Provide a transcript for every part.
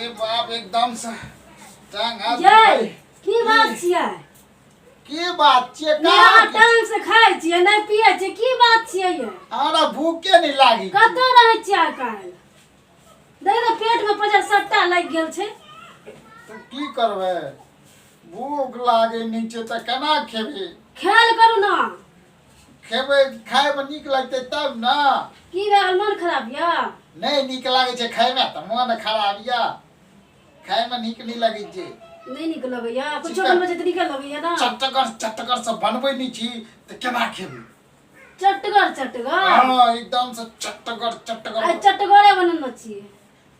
रे बाप, एकदम से टांग हाथ यै, की बात छियै? की बात छियै? नहि अहाँ टांग से खाइ छियै, नहि पियै छियै, की बात छियै ये? हमरा भूखे नहि लागी। कतऽ रहै छियै आइ काल्हि? देख ने, पेट में पजर सट्टा लागि गेल छै। तऽ की करबै, भूख लागे नहि छै तऽ केना खेबै? खेल करू ने। खेबै, खायमे नीक लगतै तब ने। की भए गेल, मन खराब यऽ? नहि नीक लागै छै खायमे तऽ मन खराब यऽ। खायमे नीक नहि लगै छै। नहि नीक लगैया? कुछो बनबै छै तऽ नीक लगैया ने। चटगर चटगर से बनबै नहि छी तऽ केना खेबै? चटगर चटगर? हाँ, एकदम से चटगर चटगर। आइ चटगरे बनेने छियै।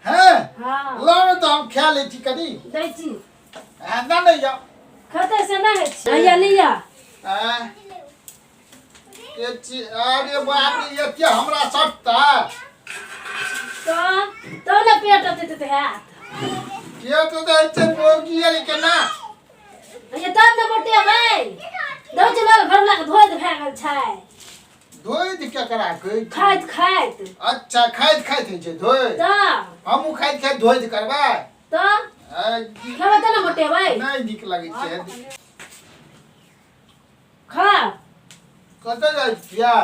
हैं? हाँ। लाउ तऽ हम खा लै छी कनि। दै छी। हाँ, नहि नहि जाउ। खेतै से नहि होइ छै। हैया लिअ। आँय? के छी? अरे बाप रे, एते हमरा सटता? तऽ तब ने पेट अते तऽ हैत। के तो दै छै मौगी आर केना? हैया तब ने मोटेबै। दौ छै लोग घरवला के धोइत भए गेल छै। धोइत केकरा कहै छी? खाइत खाइत। अच्छा, खाइत खाइत होइ छै धोइत? तऽ हमहूँ खाइत खाइत धोइत करबै? तऽ खेबै तऽ ने मोटेबै। नहि नीक लगै छै। खा। कतऽ जाइ छियै?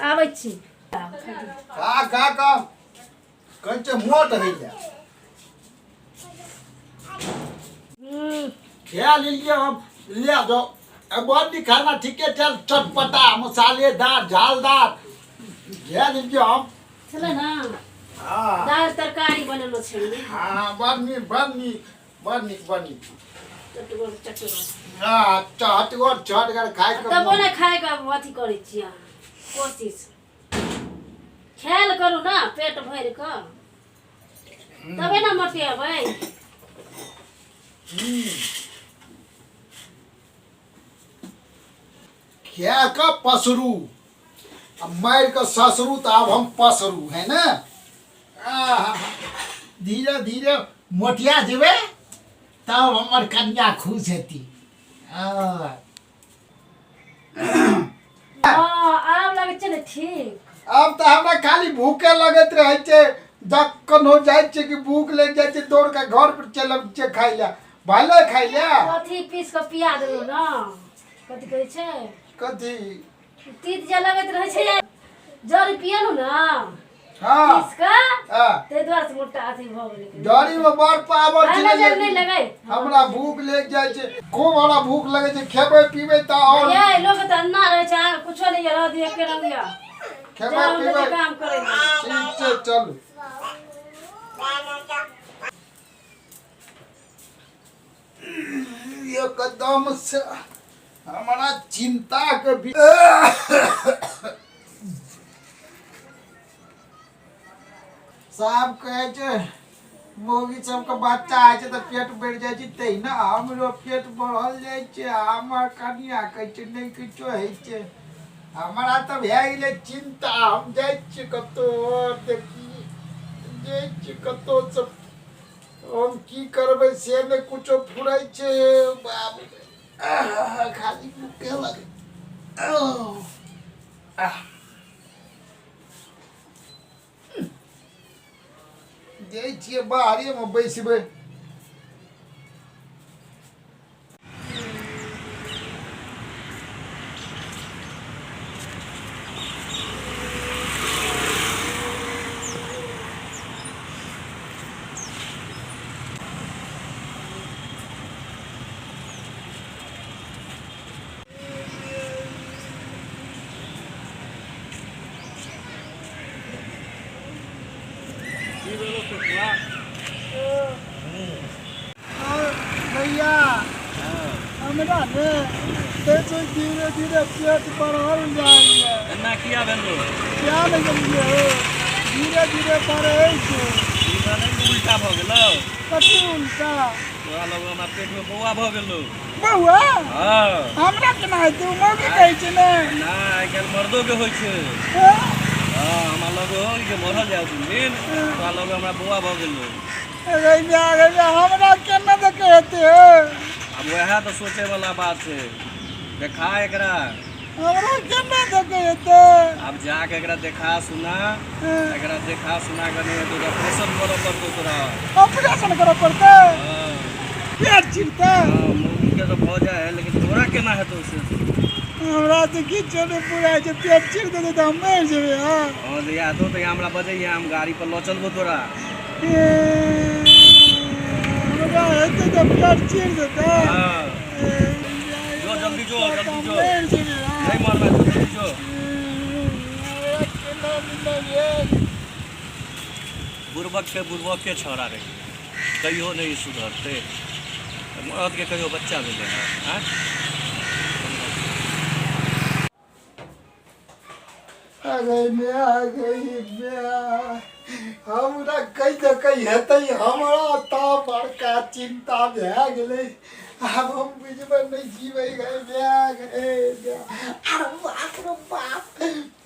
आबै छी। खा खा कऽ कहै छै मोट होइए। खा लेलियै हम, ले जाओ। बड़ नीक खाना, ठीके चल, चटपटा, मसालेदार, झालदार खा लेलियै हम। छलै ने? हाँ। दालि तरकारी बनेलो छलियै। हाँ, बड़ नीक, बड़ नीक, बड़ नीक, बड़ नीक। चटगर चटगर। हाँ, चटगर चटगर खाय के। तबो नहि खायके अथी करै छियै अहाँ कोशिश। खायल करू ने पेट भरि कऽ, तबे ने मोटेबै। खा कऽ पसरू आ मारि कऽ ससरू, तऽ आब हम पसरू है ने। आहा, धीरे धीरे मोटिया जेबै तब हमर कनिया खुश हेती। हाँ। हँ, आब लगै छै ने ठीक। आब तऽ हमरा खाली भूखे लगैत रहै छै। जखन हो जाइ छै कि भूख लागि जाइ छै, दौड़ के घर पर चलि अबै छियै खाइ लए, भले खाइ लए। कथी पीस कऽ पिया देलहुँ ने, कथी कहै छै? कथी? तीत जे लगैत रहै छै, जड़ी पियलहुँ ने पीस कऽ, ताहि दुआरे से मोटा अथी भऽ गेलै। जड़ी में बड़ पावर छै। पहिले जड़ी नहि लगै। हमरा भूख लागि जाइ छै, खूब हमरा भूख लगै छै। खेबै पीबै तऽ आओर ये लोक तऽ अन्ना रहै छै, अहाँके कुछो नहि यऽ, रहऽ दियौ, एके रंग यऽ। खेबै जाउ, हम पीबै। जाइ छी काम करै लए। ठीक छै, चलू। एकदम से हमरा चिंता के भी साहब कहै छै मौगी सबके बच्चा होइ छै तऽ पेट बढ़ि जाइ छै, तहिना हमरो पेट बढ़ल जाइ छै। हमर कनिया कहै छै नहि किछो होइ छै। हमरा तऽ भए गेलै चिन्ता। हम जाइ छियै कतहु आओर, देखी जाइ छियै कतहु से हम की करबै से नहि कुछो फुरै छै। बाप रे, आह, खाली भूखे लगै। आह। जाइ छियै बाहरेमे बैसबै। की भेलो फेकुआ? भैया, हमरा ने देखो धीरे धीरे पेट बढ़ल जाइए। एना किया भेलो? क्या नहि गेलियै हो, धीरे धीरे बढ़ै छै। ई तऽ नहि उल्टा भऽ गेलो? कथी उल्टा? तोरा लग हमरा पेट में बौआ भऽ गेलो। बौआ? हाँ। हमरा केना हेतै? ओ मौगी कहै छै ने। ना, आइ काल्हि मर्दो के होइ छै। हँ? हाँ, हमरा लग हो के मरल जाय दिन दिन, तोरा लग हमरा बौआ भऽ गेलो। अरे माय रे माय, हमरा केना देखे हेतै हो? आब वएह तऽ सोचे वाला बात छै। देखा एकरा। हमरा केना देखै हेतै? आब जाके एकरा देखा सुना, एकरा देखा सुना के नहि हेतौ तऽ ऑपरेशन करऽ पड़तौ तोरा। ऑपरेशन करऽ पड़तै? हँ। पेट चिरतै? हँ, मौगीके तऽ भऽ जाइ है, लेकिन तोरा केना हेतौ से? हमरा तऽ किछो नहि पुराइ छै। पेट चिर देतै तऽ हम मरि जेबै। हँ। हँ, जहिया हेतौ तहिया हमरा बजैहे, हम गाड़ी पर लऽ चलबो तोरा। हमरा हेतै तऽ पेट चिर देतै? हँ, जो जल्दी जो, जल्दी जो। मरि जेबै। हँ। नहि मरबै, जो जल्दी जो। हमरा केना मिलल? बुड़बक के बुड़बके छौड़ा रे, कहियो नहि सुधरतै। मरदके कहियो बच्चा भेलै हँ? आँय, अरे मैं आ गई मैं। हमरा कहि तऽ कहि हेतै, हमरा तऽ बड़का चिन्ता भए गेलै। आब हम बुझबै नहि जीबै। गए भए गए। अरे बाप रे बाप,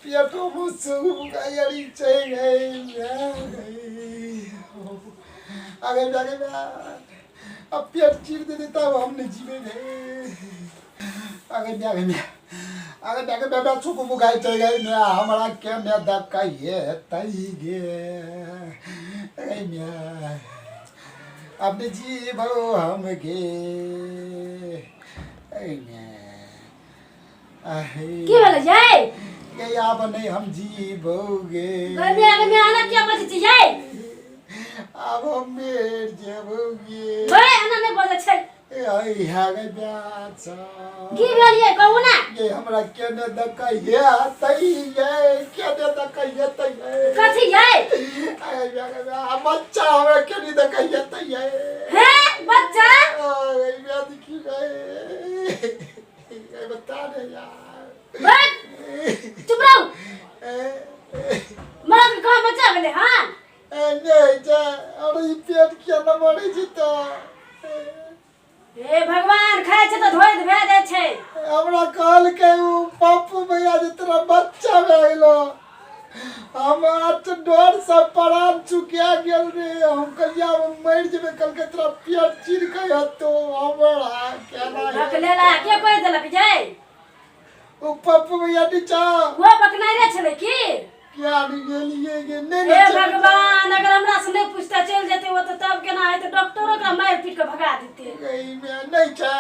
पेटोमे सुगबुगाइ छै। गए भए गई। अरे अरे, अब पेट चीर देतै तब हम नहि जीबै। गए अरे अरे अरे अरे, बेटा चुक बुगाइ छै। गए मैं, हमरा के मैं दकइए तई गे। अरे मैं अब जीवो हम गे। अरे मैं आहे। की भेलै यै? ये आब नहीं हम जीबोगे। गरमी गरमी आना किया बजै छी यै? आब हम मेर जेबोगे। गै, एना नहि बजै छै। ए हे गे ब्याह। की भेल यै, कहू ने। ये हमरा केने दकइए तई ये, केने दकइए तई ये। कथी यै? अरे ब्याह, बच्चा हमरा केने दकइए तई ये। हे बच्चा? अरे ब्याह, देखी गए, ये बता दे यार। बस चुप रहू। मरद के कहाँ बच्चा भेलै हन? नहीं जा, अरे ई पेट किया न मरे छै तऽ? हे भगवान, खाइ छै तऽ धोइत भए जाइ छै। हमरा कहलकै ओ पप्पू भैया जे तोरा बच्चा भए गेलो। हमरा तऽ डर से प्राण चुकिया गेल रे। हम कहलियै आब हम मरि जेबै। कहलकै तोरा पेट चीर के हेतौ। हमरा केना हेतौ? बकलेला के कहि देलक यै? ओ पप्पू भैया नीचा। ओ बकनाइरे छलै की? किया नहि गेलियै गे? नहि हे ने चलि। भगवान, अगर हमरा से नहि पूछता चलि जेतै ओतऽ तब केना हेतै? डॉक्टरो ओकरा मारि पीट कऽ भगा देतै। एहिमे नहि छै।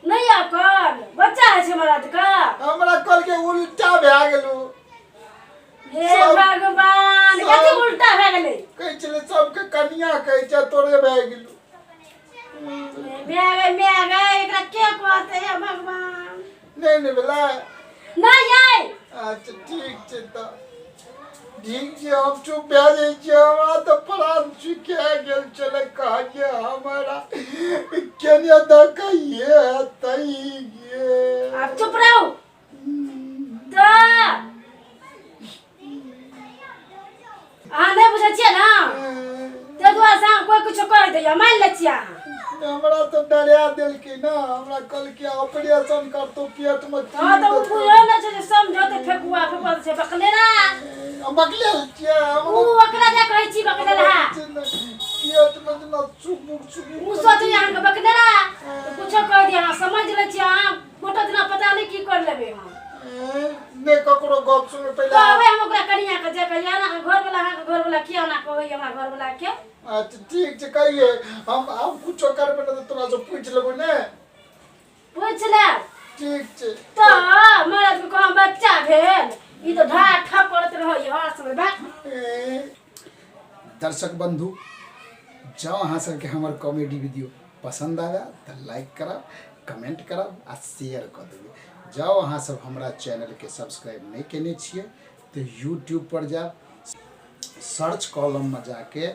नहि अकल बच्चा होइ छै मरद के। हमरा कहलकै उल्टा भए गेलो। हे भगवान, कथी उल्टा भए गेलै? कहै छलै सबके कनिया कहै छै, तोरे भए गेलो। मैं गई, मैं गई, एकरा के कहते? हे भगवान। नहि ने भेलै? नहि यै। अच्छा, ठीक छै तऽ ठीक छै, हम चुप भए जाइ छियै। हमरा तऽ प्राण चुकिया गेल छलै। कहलियै हमरा केने दकइए तई गे। आब चुप रहू तऽ। अहाँ नहि बुझै छियै ने, ताहि दुआरे से अहाँ कोइ किछो कहि दैया, मानि लै छियै अहाँ। हमरा तऽ डरा देलकै ने। हमरा कहलकै ऑपरेशन करतौ पेटमे। हँ, तऽ ओ बुझल नहि छै जे समझौते। फेकुआ फेकुआ छै, बकलेरा। हम बकलेल छियै? ओ ओकरा जे कहै छी बकलेला। पेटमे जेना चुबुक चुबुक। ओ सोचै अहाँके बकलेरा तऽ कुछो कहि दियै, अहाँ समझ लै छियै। अहाँ गोटा दिना पता नहि की कर लेबै अहाँ। नहि ककरो गप सुनै पहिले। कहबै हम ओकरा कनिया के जे कहिया ने घरवला, अहाँके घरवला किया ना कहै हमरा घरवला के? अच्छा, ठीक छै, कहिए। हम आब कुछो करबै ने तऽ तोरा से पूछि लेबौ ने। पूछि लेब। ठीक छै। तऽ मरद के कहाँ बच्चा भेल? ई तऽ ढा ठप करैत रहैए हर समय बा। दर्शक बंधु, जँ अहाँ सबके हमर कॉमेडी वीडियो पसन्द आबय तऽ लाइक करब, कमेंट करब आ शेयर कऽ देबै। जँ अहाँ सब हमरा चैनलके सब्सक्राइब नहि केने छियै तऽ यूट्यूब पर जायब, सर्च कॉलममे जाके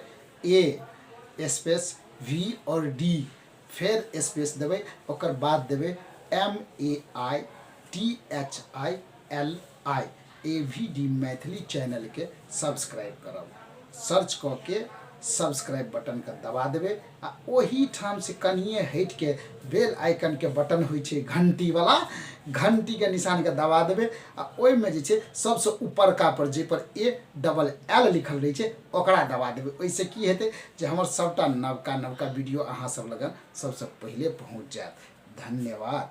ए स्पेस वी और डी, फेर स्पेस देबै, ओकर बाद देबै M A I T H I L I, A V D Maithili चैनलके सब्सक्राइब करब। सर्च कऽ के सब्सक्राइब बटनके दबा देबै आ ओही ठामसँ कनिए हटिके बेल आइकनके बटन होइ छै घण्टीवला, घण्टीके निशानके दबा देबै आ ओहिमे जे छै सबसँ ऊपरका पर जाहिपर ए डबल एल लिखल रहै छै, ओकरा दबा देबै। ओहिसँ की हेतै जे हमर सभटा नवका नवका वीडियो अहाँ सब लगन सबसँ पहिले पहुँच जायत। धन्यवाद।